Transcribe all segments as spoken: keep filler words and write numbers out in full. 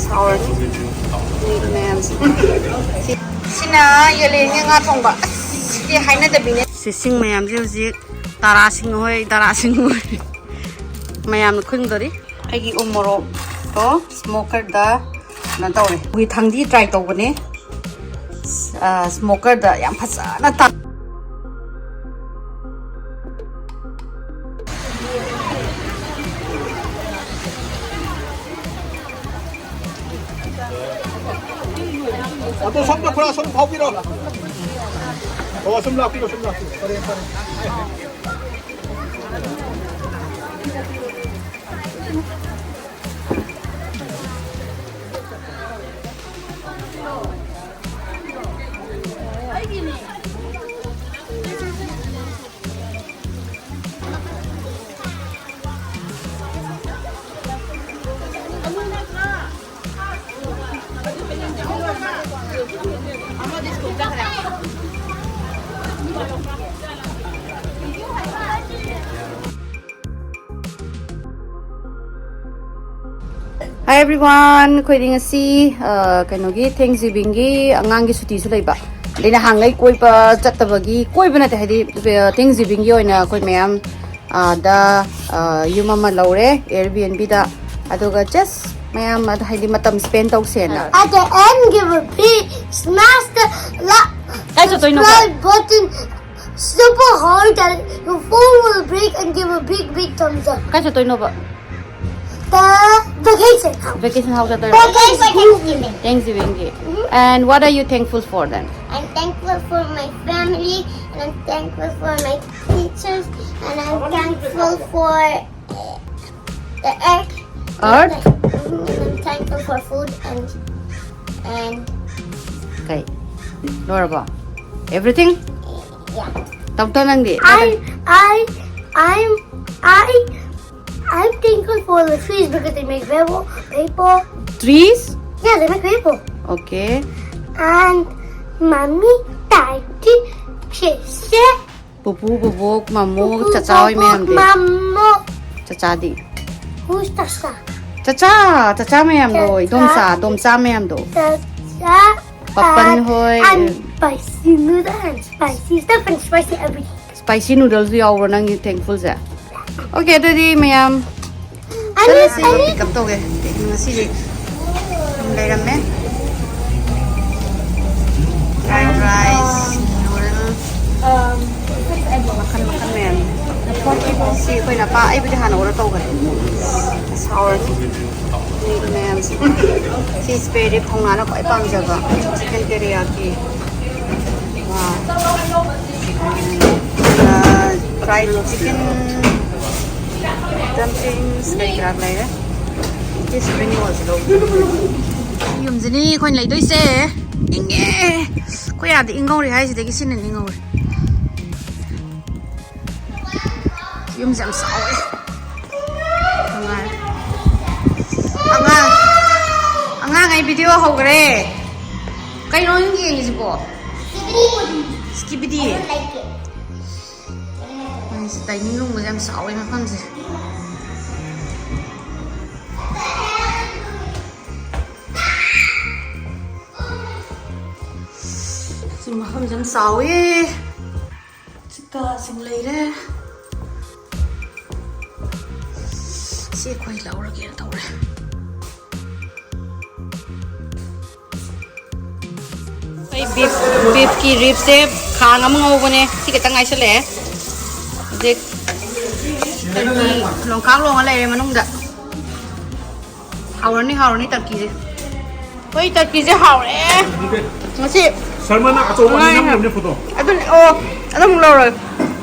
ꯁꯥꯎꯔꯅꯤ꯫ ꯃꯌꯥꯝꯁꯦ꯫ ꯁꯤꯅ ꯌꯦꯂꯦꯟꯒꯤ ꯉꯥ ꯊꯣꯡꯕ꯫ ꯑꯁ, ꯁꯤꯗꯤ ꯍꯥꯏꯅꯗꯕꯤꯅꯦ꯫ ꯁꯤ ꯁꯤꯡ ꯃꯌꯥꯝꯁꯦ ꯍꯧꯖꯤꯛ ꯇꯔꯥꯁꯤꯡ ꯍꯣꯏ, ꯇꯔꯥꯁꯤꯡ ꯍꯣꯏ꯫ ꯃꯌꯥꯝꯅ ꯈꯨꯟꯗꯣꯔꯤ꯫ ꯑꯩꯒꯤ ꯎ ꯃꯣꯔꯣꯛꯇꯣ ꯁ꯭ꯃꯣꯀꯔꯗ ꯀꯩꯅꯣ ꯇꯧꯔꯦ꯫ ꯑꯩꯈꯣꯏ ꯊꯥꯡꯗꯤ ꯇ꯭ꯔꯥꯏ ꯇꯧꯕꯅꯦ꯫ ꯑ, ꯁ꯭ꯃꯣꯀꯔꯗ ꯌꯥꯝ ꯐꯖꯅ ꯇꯥ-, ꯑꯗꯣ ꯁꯣꯝꯗ ꯈꯔ ꯁꯨꯝ ꯐꯥꯎꯕꯤꯔꯣ꯫ ꯑꯣ, ꯁꯨꯝ ꯂꯥꯛꯄꯤꯔꯣ, ꯁꯨꯝ ꯂꯥꯛꯄꯤꯔꯣ꯫ ꯄꯔꯦꯡ, ꯄꯔꯦꯡ꯫ Hi everyone, ꯑꯩꯈꯣꯏꯗꯤ ꯉꯁꯤ, ꯑ, ꯀꯩꯅꯣꯒꯤ, ꯊꯦꯡꯁ ꯒꯤꯚꯤꯡꯒꯤ ꯑꯉꯥꯡꯒꯤ ꯁꯨꯇꯤꯁꯨ ꯂꯩꯕ꯫ ꯑꯗꯩ ꯅꯍꯥꯟꯈꯩ ꯀꯣꯏꯕ ꯆꯠꯇꯕꯒꯤ, ꯀꯣꯏꯕ ꯅꯠꯇꯦ, ꯍꯥꯏꯗꯤ, ꯑ, ꯊꯦꯡꯁ ꯒꯤꯚꯤꯡꯒꯤ ꯑꯣꯏꯅ ꯑꯩꯈꯣꯏ ꯃꯌꯥꯝ ꯑꯥꯗ, ꯑ, ꯌꯨꯝ ꯑꯃ ꯂꯧꯔꯦ, Airbnbꯗ꯫ ꯑꯗꯨꯒ just ꯃꯌꯥꯝ ꯑꯗ, ꯍꯥꯏꯗꯤ, ꯃꯇꯝ ꯁ꯭ꯄꯦꯟ ꯇꯧꯁꯦꯅ꯫ At the end, give a big smash the la-, ꯀꯥꯏ ꯆꯠꯇꯣꯏꯅꯣꯕ? Subscribe button super hard that your phone will break and give a big, big thumbs up. ꯀꯥꯏ ꯆꯠꯇꯣꯏꯅꯣꯕ? The vacation house. Vacation house ꯆꯠꯇꯣꯏꯔꯣ? Vacation. Thanksgiving. Thanksgivingꯒꯤ꯫ Mm-hmm. And what are you thankful for then? I'm thankful for my family, and I'm thankful for my teachers, and I'm thankful for the earth. Earth? Mm-hmm. And I'm thankful for food and, and Okay. ꯂꯣꯏꯔꯕꯣ? Everything? Yeah. ꯇꯝꯇꯣ ꯅꯪꯗꯤ? I, I, I'm, I, I'm thankful for the trees because they make paper, paper. Trees? Yeah, they make paper. Okay. And mommy, daddy, sister, ꯄꯨꯄꯨ, ꯕꯣꯕꯣꯛ, ꯃꯃꯣ, ꯄꯨꯄꯨ, ꯆꯆꯥ ꯍꯣꯏ ꯕꯣꯕꯣꯛ, ꯃꯌꯥꯝꯗꯤ? ꯃꯃꯣ꯫ ꯆꯆꯥꯗꯤ? Who's Tasha? ꯆꯆꯥ, ꯆꯆꯥ ꯃꯌꯥꯝꯗꯣ, ꯆꯆꯥ꯫ ꯏꯗꯣꯝꯆꯥ, ꯏꯗꯣꯝꯆꯥ ꯃꯌꯥꯝꯗꯣ꯫ ꯆꯆꯥ, ꯄꯄꯟ uh, ꯍꯣꯏ꯫ And spicy noodle and spicy stuff and spicy everything. Spicy noodles ꯁꯨ ꯌꯥꯎꯕ꯭ꯔꯣ ꯅꯪꯒꯤ thankful ꯁꯦ? Okay, ꯑꯗꯨꯗꯤ ꯃꯌꯥꯝ ꯑꯅꯤ, ꯆꯠꯂꯁꯤ꯫ ꯑꯅꯤ꯫ Pick up ꯇꯧꯒꯦ꯫ ꯉꯁꯤꯗꯤ ꯑꯗꯨꯝ ꯂꯩꯔꯝꯃꯦ꯫ Fried rice, noodle, ꯃꯈꯜ ꯃꯈꯜ ꯃꯌꯥꯝ꯫ ꯁꯤ ꯑꯩꯈꯣꯏꯅ ꯄꯥ-, ꯑꯩꯕꯨꯗꯤ ꯍꯥꯟꯅ order ꯇꯧꯈ꯭ꯔꯦ꯫ ꯁꯥꯎꯔꯅꯤ꯫ ꯃꯌꯥꯝꯁꯦ꯫ ꯁꯤ spare rib ꯊꯧꯅꯥꯅ ꯈ꯭ꯋꯥꯏ ꯄꯥꯝꯖꯕ꯫ Chicken teriyaki꯫ Wow꯫ ꯑꯗꯨꯒ fried chicken, dumplings ꯀꯩ ꯀꯔꯥ ꯂꯩꯔꯦ꯫ ꯁꯤ spring rolls ꯂꯧꯒꯦ꯫ ꯌꯨꯝꯁꯤꯅꯤ ꯑꯩꯈꯣꯏꯅ ꯂꯩꯗꯣꯏꯁꯦ꯫ ꯏꯪꯉꯦ꯫ ꯑꯩꯈꯣꯏ ꯑꯥꯗ ꯏꯪꯍꯧꯔꯤ ꯍꯥꯏꯁꯤꯗꯒꯤ ꯁꯤꯅ ꯏꯪꯍꯧꯔꯦ꯫ ꯌꯨꯝꯁꯦ ꯌꯥꯝ ꯆꯥꯎꯋꯦ꯫ ꯅꯨꯡꯉꯥꯏ꯫ ꯑꯉꯥꯡ, ꯑꯉꯥꯡ ꯑꯩ video ꯍꯧꯈ꯭ꯔꯦ꯫ ꯀꯩꯅꯣ ꯅꯪ ꯌꯦꯡꯉꯤꯁꯤꯕꯣ? Skibidi. ꯑꯩꯁꯦ dining room ꯒꯁꯦ ꯌꯥꯝ ꯆꯥꯎꯋꯦ ꯃꯐꯝꯁꯦ꯫ ꯁꯤ ꯃꯐꯝꯁꯦ ꯌꯥꯝ ꯆꯥꯎꯋꯦ꯫ ꯁꯤ ꯀꯥꯁꯤꯡ ꯂꯩꯔꯦ꯫ ꯁꯤ ꯑꯩꯈꯣꯏ ꯂꯧꯔꯒꯦꯅ ꯇꯧꯔꯦ꯫ ꯑꯩ beef, beef ꯀꯤ rib ꯁꯦ ꯈꯥꯡ ꯑꯃ ꯉꯧꯕꯅꯦ꯫ ꯁꯤ ꯈꯤꯇꯪ ꯉꯥꯏꯁꯜꯂꯛꯑꯦ꯫ ꯍꯧꯖꯤꯛ turkey ꯂꯣꯡꯈꯥꯛ ꯂꯣꯡꯉ ꯂꯩꯔꯦ ꯃꯅꯨꯡꯗ꯫ ꯍꯥꯎꯔꯅꯤ, ꯍꯥꯎꯔꯅꯤ turkey ꯁꯦ꯫ ꯑꯩꯈꯣꯏ turkey ꯁꯦ ꯍꯥꯎꯔꯦ꯫ ꯉꯁꯤ ꯁꯜꯃꯟꯅ ꯑꯆꯧꯕ ꯑꯅꯤ ꯉꯥꯏ ꯅꯝꯈꯤꯕꯅꯦ photo꯫ ꯑꯗꯨꯅꯦ, ꯑꯣ, ꯑꯗꯨ ꯑꯃꯨꯛ ꯂꯧꯔꯣꯏ꯫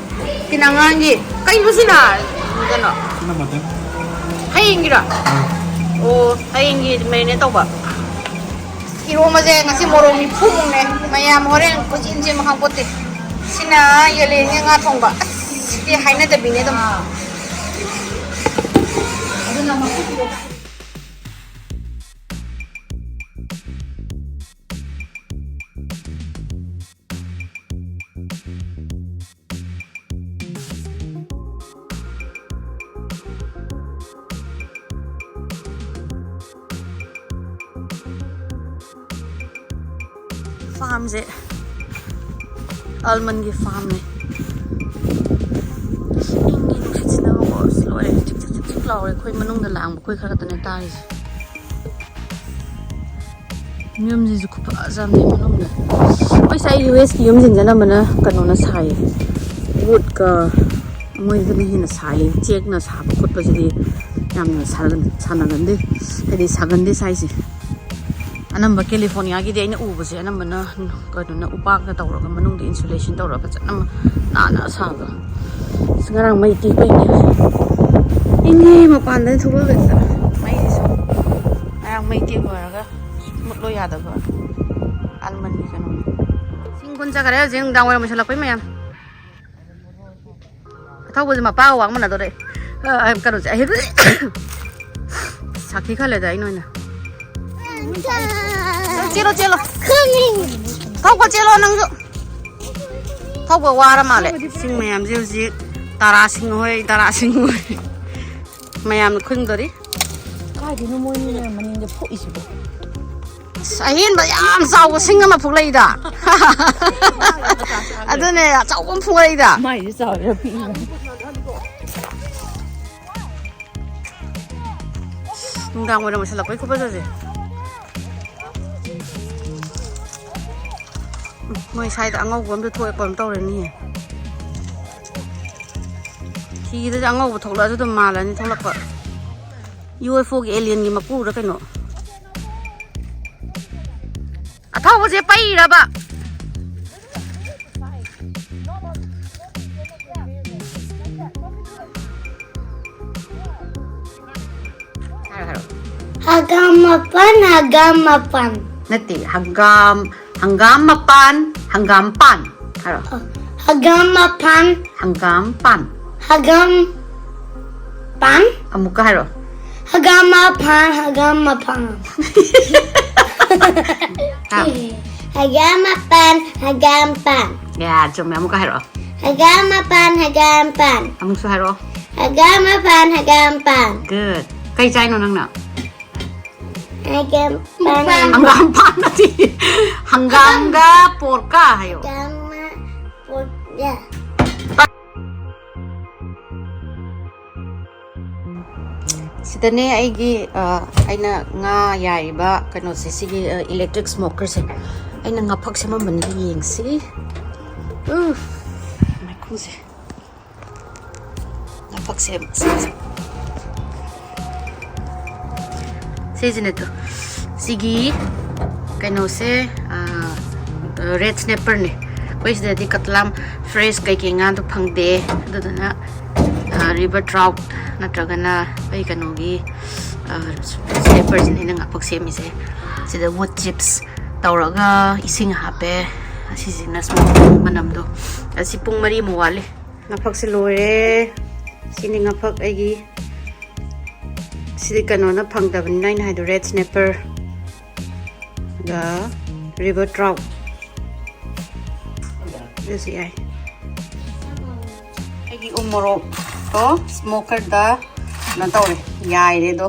ꯁꯤꯅ ꯑꯉꯥꯡꯒꯤ꯫ ꯀꯩꯅꯣ ꯁꯤꯅ? ꯀꯩꯅꯣ? ꯁꯤꯅ mutton꯫ ꯍꯌꯦꯡꯒꯤꯔꯣ? ꯑꯥ꯫ ꯑꯣ, ꯍꯌꯦꯡꯒꯤ marinate ꯇꯧꯕ꯫ ꯏꯔꯣꯝꯕꯁꯦ ꯉꯁꯤ ꯃꯣꯔꯣꯛ ꯅꯤꯐꯨꯃꯨꯛꯅꯦ꯫ ꯃꯌꯥꯝ ꯍꯣꯔꯦꯟ ꯀꯣꯏꯆꯦꯟ ꯆꯦꯟꯕ ꯈꯪꯄꯣꯠꯇꯦ꯫ ꯁꯤꯅ ꯌꯦꯂꯦꯟꯒꯤ ꯉꯥ ꯊꯣꯡꯕ꯫ ꯑꯁ, ꯁꯤꯗꯤ ꯍꯥꯏꯅꯗꯕꯤꯅꯦ ꯑꯗꯨꯝ꯫ ꯑꯗꯨꯅ ꯃꯈꯨꯠ ꯐꯥꯔꯝꯁꯦ ꯑꯜꯃꯟꯒꯤ ꯐꯥꯔꯝꯅꯦ꯫ ꯏꯪꯉꯤ ꯅꯨꯡꯁꯤꯠꯁꯤꯅꯕꯀꯣ, ꯑꯁ, ꯂꯣꯏꯔꯦ꯫ ꯆꯤꯛ ꯆꯤꯛ ꯆꯤꯛ ꯆꯤꯛ ꯂꯥꯎꯔꯦ꯫ ꯑꯩꯈꯣꯏ ꯃꯅꯨꯡꯗ ꯂꯥꯡꯕ ꯑꯩꯈꯣꯏ ꯈꯔ ꯈꯛꯇꯅꯦ ꯇꯥꯔꯤꯁꯦ꯫ ꯌꯨꯝꯁꯤꯁꯨ ꯈꯨꯐꯖ ꯑꯃꯅꯦ ꯃꯅꯨꯡꯗ꯫ ꯑꯩꯈꯣꯏ ꯁ꯭ꯋꯥꯏ ꯌꯨ ꯑꯦꯁꯀꯤ ꯌꯨꯝꯁꯤꯡꯁꯦ ꯑꯅꯝꯕꯅ ꯀꯩꯅꯣꯅ ꯁꯥꯏꯌꯦ, ꯋꯨꯗꯀ, ꯃꯣꯏꯗꯅ ꯍꯦꯟꯅ ꯁꯥꯏꯌꯦ꯫ ꯆꯦꯛꯅ ꯁꯥꯕ ꯈꯣꯠꯄꯁꯤꯗꯤ ꯌꯥꯝꯅ ꯁꯥꯒꯟ-, ꯁꯥꯟꯅꯒꯟꯗꯦ, ꯍꯥꯏꯗꯤ ꯁꯥꯒꯟꯗꯦ ꯁ꯭ꯋꯥꯏꯁꯦ꯫ ꯑꯅꯝꯕ ꯀꯦꯂꯤꯐꯣꯔꯅꯤꯌꯥꯒꯤꯗꯤ ꯑꯩꯅ ꯎꯕꯁꯦ ꯑꯅꯝꯕꯅ ꯀꯩꯅꯣꯅ, ꯎꯄꯥꯛꯅ ꯇꯧꯔꯒ ꯃꯅꯨꯡꯗ insulation ꯇꯧꯔꯒ ꯐꯖꯅ ꯅꯥꯟꯅ ꯁꯥꯕ꯫ ꯑꯁ, ꯉꯔꯥꯡ ꯃꯩ ꯇꯦꯛꯄꯩꯅꯦ꯫ ꯏꯪꯉꯦ ꯃꯄꯥꯟꯗ ꯊꯣꯛꯂꯛꯑꯒ꯫ ꯃꯩꯁꯤꯁꯨ ꯉꯔꯥꯡ ꯃꯩ ꯇꯦꯛ ꯂꯣꯏꯔꯒ ꯃꯨꯠꯂꯣ ꯌꯥꯗꯕ꯫ ꯑꯜꯃꯟꯒꯤ ꯀꯩꯅꯣꯅꯦ꯫ ꯁꯤꯡ ꯈꯨꯟ ꯆꯠꯈ꯭ꯔꯦ ꯍꯧꯖꯤꯛ ꯅꯨꯡꯗꯥꯡ ꯋꯥꯏꯔꯝ ꯑꯣꯏꯁꯜꯂꯛꯄꯩ ꯃꯌꯥꯝ꯫ ꯑꯊꯧꯕꯁꯦ ꯃꯄꯥꯒ ꯋꯥꯡ ꯃꯥꯟꯅꯗꯣꯔꯦ꯫ ꯑ, ꯑ, ꯀꯩꯅꯣꯁꯦ, ꯑꯍꯦꯟꯕꯁꯦ꯫ ꯁꯥꯊꯤ ꯈꯜꯂꯦꯗ ꯑꯩꯅ ꯑꯣꯏꯅ꯫ ꯆꯦꯜꯂꯣ, ꯆꯦꯜꯂꯣ꯫ ꯊꯧꯕ ꯆꯦꯜꯂꯣ ꯅꯪꯁꯨ꯫ ꯊꯧꯕ ꯋꯥꯔ ꯃꯥꯜꯂꯦ꯫ ꯁꯤꯡ ꯃꯌꯥꯝꯁꯦ ꯍꯧꯖꯤꯛ ꯇꯥꯔꯥ ꯁꯤꯡ ꯍꯣꯏ, ꯇꯥꯔꯥ ꯁꯤꯡ ꯍꯣꯏ꯫ ꯃꯌꯥꯝꯅ ꯈꯨꯟꯗꯣꯔꯤ꯫ ꯀꯥꯏꯗꯩꯅꯣ ꯃꯣꯏꯅꯤꯅ ꯃꯅꯤꯡꯗ ꯐꯨꯛꯏꯁꯤꯕꯣ? ꯑꯁ, ꯑꯍꯦꯟꯕ ꯌꯥꯝ ꯆꯥꯎꯕ ꯁꯤꯡ ꯑꯃ ꯐꯨꯛꯂꯛꯏꯗ꯫ ꯑꯗꯨꯅꯦ, ꯑꯆꯧꯕ ꯑꯃ ꯐꯨꯛꯂꯛꯏꯗ꯫ ꯃꯥꯏꯁꯦ ꯆꯥꯎꯔꯦ ꯄꯤꯛꯏꯕ꯫ ꯅꯨꯡꯗꯥꯡ ꯋꯥꯏꯔꯝ ꯑꯣꯏꯁꯜꯂꯛꯄꯩ ꯈꯨꯐꯖꯁꯦ꯫ ꯎꯝ, ꯃꯣꯏ ꯁ꯭ꯋꯥꯏꯗ ꯑꯉꯧꯕ ꯑꯝꯗ ꯊꯣꯛꯂꯛꯄ ꯑꯃ ꯇꯧꯔꯅꯤꯌꯦ꯫ ꯍꯤꯗꯁꯨ ꯑꯉꯧꯕ ꯊꯣꯛꯂꯛꯑꯁꯨ ꯑꯗꯨꯝ ꯃꯥꯜꯂꯅꯤ ꯊꯣꯛꯂꯛꯄ꯫ ꯌꯨ ꯑꯦꯐ ꯑꯣꯒꯤ alienꯒꯤ ꯃꯄꯨꯔ ꯀꯩꯅꯣ꯫ ꯑꯊꯧꯕꯁꯦ ꯄꯩꯔꯕ? ꯍꯥꯏꯔꯣ, ꯍꯥꯏꯔꯣ꯫ ꯍꯪꯒꯥꯝ ꯃꯄꯥꯟ, ꯍꯪꯒꯥꯝ ꯃꯄꯥꯟ꯫ ꯅꯠꯇꯦ, ꯍꯪꯒꯥꯝ, ꯍꯪꯒꯥꯝ ꯃꯄꯥꯟ, ꯍꯪꯒꯥꯝ ꯄꯥꯟ꯫ ꯍꯥꯏꯔꯣ꯫ ꯍꯪꯒꯥꯝ ꯃꯄꯥꯟ꯫ ꯍꯪꯒꯥꯝ ꯄꯥꯟ꯫ ꯍꯪꯒꯥꯝ ꯄꯥꯟ꯫ ꯑꯃꯨꯛꯀ ꯍꯥꯏꯔꯣ꯫ ꯍꯪꯒꯥꯝ ꯃꯄꯥꯟ, ꯍꯪꯒꯥꯝ ꯃꯄꯥꯟ꯫ ꯍꯥ꯫ ꯍꯪꯒꯥꯝ ꯃꯄꯥꯟ, ꯍꯪꯒꯥꯝ ꯄꯥꯟ꯫ ꯌꯥ, ꯆꯨꯝꯃꯦ꯫ ꯑꯃꯨꯛꯀ ꯍꯥꯏꯔꯛꯑꯣ꯫ ꯍꯪꯒꯥꯝ ꯃꯄꯥꯟ, ꯍꯪꯒꯥꯝ ꯄꯥꯟ꯫ ꯑꯃꯨꯛꯁꯨ ꯍꯥꯏꯔꯛꯑꯣ꯫ ꯍꯪꯒꯥꯝ ꯃꯄꯥꯟ, ꯍꯪꯒꯥꯝ ꯄꯥꯟ꯫ Good. ꯀꯩ ꯆꯥꯏꯅꯣ ꯅꯪꯅ? ꯍꯪꯒꯥꯝ ꯄꯥꯟ꯫ ꯍꯪꯒꯥꯝ ꯄꯥꯟ ꯅꯠꯇꯦ꯫ ꯍꯪꯒꯥꯝꯒ ꯄꯣꯔꯛꯀ ꯍꯥꯏꯌꯣ꯫ ꯍꯪꯒꯥꯝꯒ ꯄꯣꯔꯛꯀ꯫ ꯁꯤꯗꯅꯦ ꯑꯩꯒꯤ, ꯑ, ꯑꯩꯅ ꯉꯥ ꯌꯥꯏꯔꯤꯕ ꯀꯩꯅꯣꯁꯦ, ꯁꯤꯒꯤ, ꯑ, electric smokerꯁꯦ꯫ ꯑꯩꯅ ꯉꯥꯐꯛ ꯁꯦꯝꯃꯝꯕꯅꯤꯗ, ꯌꯦꯡꯁꯤ꯫ ꯎꯐ, ꯃꯩꯈꯨꯁꯦ꯫ ꯉꯥꯐꯛ ꯁꯦꯝ-, ꯁꯦꯝ-, ꯁꯤꯁꯤꯅꯦ ꯇꯨ꯫ ꯁꯤꯒꯤ ꯀꯩꯅꯣꯁꯦ, ꯑ, red snapperꯅꯦ꯫ ꯑꯩꯈꯣꯏ ꯁꯤꯗꯗꯤ ꯀꯇꯂꯥ fresh ꯀꯩꯀꯩ ꯉꯥꯗꯣ ꯐꯪꯗꯦ꯫ ꯑꯗꯨꯗꯨꯅ, ꯑ, river trout ꯅꯠꯇ꯭ꯔꯒꯅ ꯑꯩ ꯀꯩꯅꯣꯒꯤ, ꯑ, snapperꯁꯤꯅ ꯑꯩꯅ ꯉꯥꯐꯛ ꯁꯦꯝꯃꯤꯁꯦ꯫ ꯁꯤꯗ wood chips ꯇꯧꯔꯒ ꯏꯁꯤꯡ ꯍꯥꯞꯄꯦ꯫ ꯑꯁꯤꯁꯤꯅ smoke ꯃꯅꯝꯗꯣ꯫ ꯑꯁꯤ ꯄꯨꯡ ꯃꯔꯤꯃꯨꯛ ꯋꯥꯠꯂꯤ꯫ ꯉꯥꯐꯛꯁꯦ ꯂꯣꯏꯔꯦ꯫ ꯁꯤꯅꯤ ꯉꯥꯐꯛ ꯑꯩꯒꯤ꯫ ꯁꯤꯗꯤ ꯀꯩꯅꯣꯅ ꯐꯪꯗꯕꯅꯤꯅ ꯑꯩꯅ ꯍꯥꯏꯗꯣ red snapper꯫ ꯑꯗꯨꯒ river trout꯫ ꯑꯗꯨꯁꯨ ꯌꯥꯏ꯫ ꯑꯩꯒꯤ ꯎ ꯃꯣꯔꯣꯛꯇꯣ smokerꯗ ꯀꯩꯅꯣ ꯇꯧꯔꯦ, ꯌꯥꯏꯔꯦ꯫ ꯑꯗꯣ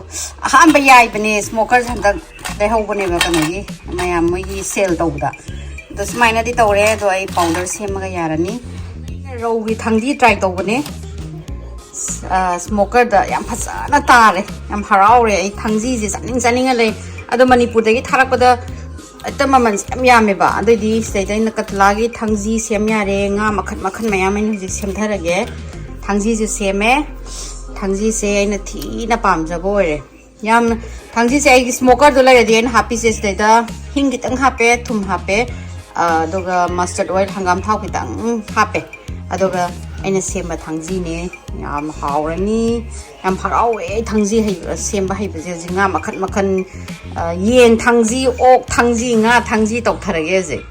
ꯑꯍꯥꯟꯕ ꯌꯥꯏꯕꯅꯦ, smokerꯁꯦ ꯍꯟꯗꯛ ꯂꯩꯍꯧꯕꯅꯦꯕ ꯀꯩꯅꯣꯒꯤ, ꯃꯌꯥꯝ ꯃꯣꯏꯒꯤ sale ꯇꯧꯕꯗ꯫ ꯑꯗꯣ ꯁꯨꯃꯥꯏꯅꯗꯤ ꯇꯧꯔꯦ꯫ ꯑꯗꯣ ꯑꯩ powder ꯁꯦꯝꯃꯒ ꯌꯥꯔꯅꯤ꯫ ꯔꯧꯒꯤ ꯊꯥꯡꯖꯤ try ꯇꯧꯕꯅꯦ꯫ ꯑ, smokerꯗ ꯌꯥꯝ ꯐꯖꯅ ꯇꯥꯔꯦ꯫ ꯌꯥꯝ ꯍꯔꯥꯎꯔꯦ꯫ ꯑꯩ ꯊꯥꯡꯖꯤꯁꯦ ꯆꯥꯅꯤꯡ ꯆꯥꯅꯤꯡꯉ ꯂꯩ꯫ ꯑꯗꯣ ꯃꯅꯤꯄꯨꯔꯗꯒꯤ ꯊꯥꯔꯛꯄꯗ ꯍꯦꯛꯇ ꯃꯃꯜꯁꯦ ꯌꯥꯝ ꯌꯥꯝꯃꯦꯕ꯫ ꯑꯗꯨꯏꯗꯤ ꯁꯤꯗꯩꯗ ꯑꯩꯅ ꯀꯇꯂꯥꯒꯤ ꯊꯥꯡꯖꯤ ꯁꯦꯝ ꯌꯥꯔꯦ꯫ ꯉꯥ ꯃꯈꯟ ꯃꯈꯟ ꯃꯌꯥꯝ ꯑꯩꯅ ꯍꯧꯖꯤꯛ ꯁꯦꯝꯊꯔꯒꯦ꯫ ꯊꯥꯡꯖꯤꯁꯨ ꯁꯦꯝꯃꯦ꯫ ꯊꯥꯡꯖꯤꯁꯦ ꯑꯩꯅ ꯊꯤꯅ ꯄꯥꯝꯖꯕ ꯑꯣꯏꯔꯦ꯫ ꯌꯥꯝꯅ, ꯊꯥꯡꯖꯤꯁꯦ ꯑꯩꯒꯤ smokerꯗꯣ ꯂꯩꯔꯗꯤ ꯑꯩꯅ ꯍꯥꯞꯄꯤꯁꯦ ꯁꯤꯗꯩꯗ ꯍꯤꯡ ꯈꯤꯇꯪ ꯍꯥꯞꯄꯦ, ꯊꯨꯝ ꯍꯥꯞꯄꯦ, ꯑ, ꯑꯗꯨꯒ mustard oil, ꯍꯪꯒꯥꯝ ꯊꯥꯎ ꯈꯤꯇꯪ ꯍꯥꯞꯄꯦ꯫ ꯑꯗꯨꯒ ꯑꯩꯅ ꯁꯦꯝꯕ ꯊꯥꯡꯖꯤꯅꯦ꯫ ꯌꯥꯝ ꯍꯥꯎꯔꯅꯤ꯫ ꯌꯥꯝ ꯍꯔꯥꯎꯋꯦ ꯑꯩ ꯊꯥꯡꯖꯤ ꯍꯩꯕ, ꯁꯦꯝꯕ ꯍꯩꯕꯁꯦ꯫ ꯍꯧꯖꯤꯛ ꯉꯥ ꯃꯈꯟ ꯃꯈꯟ, ꯑ, ꯌꯦꯟ ꯊꯥꯡꯖꯤ, ꯑꯣꯛ ꯊꯥꯡꯖꯤ, ꯉꯥ ꯊꯥꯡꯖꯤ ꯇꯧꯊꯔꯒꯦ ꯍꯧꯖꯤꯛ꯫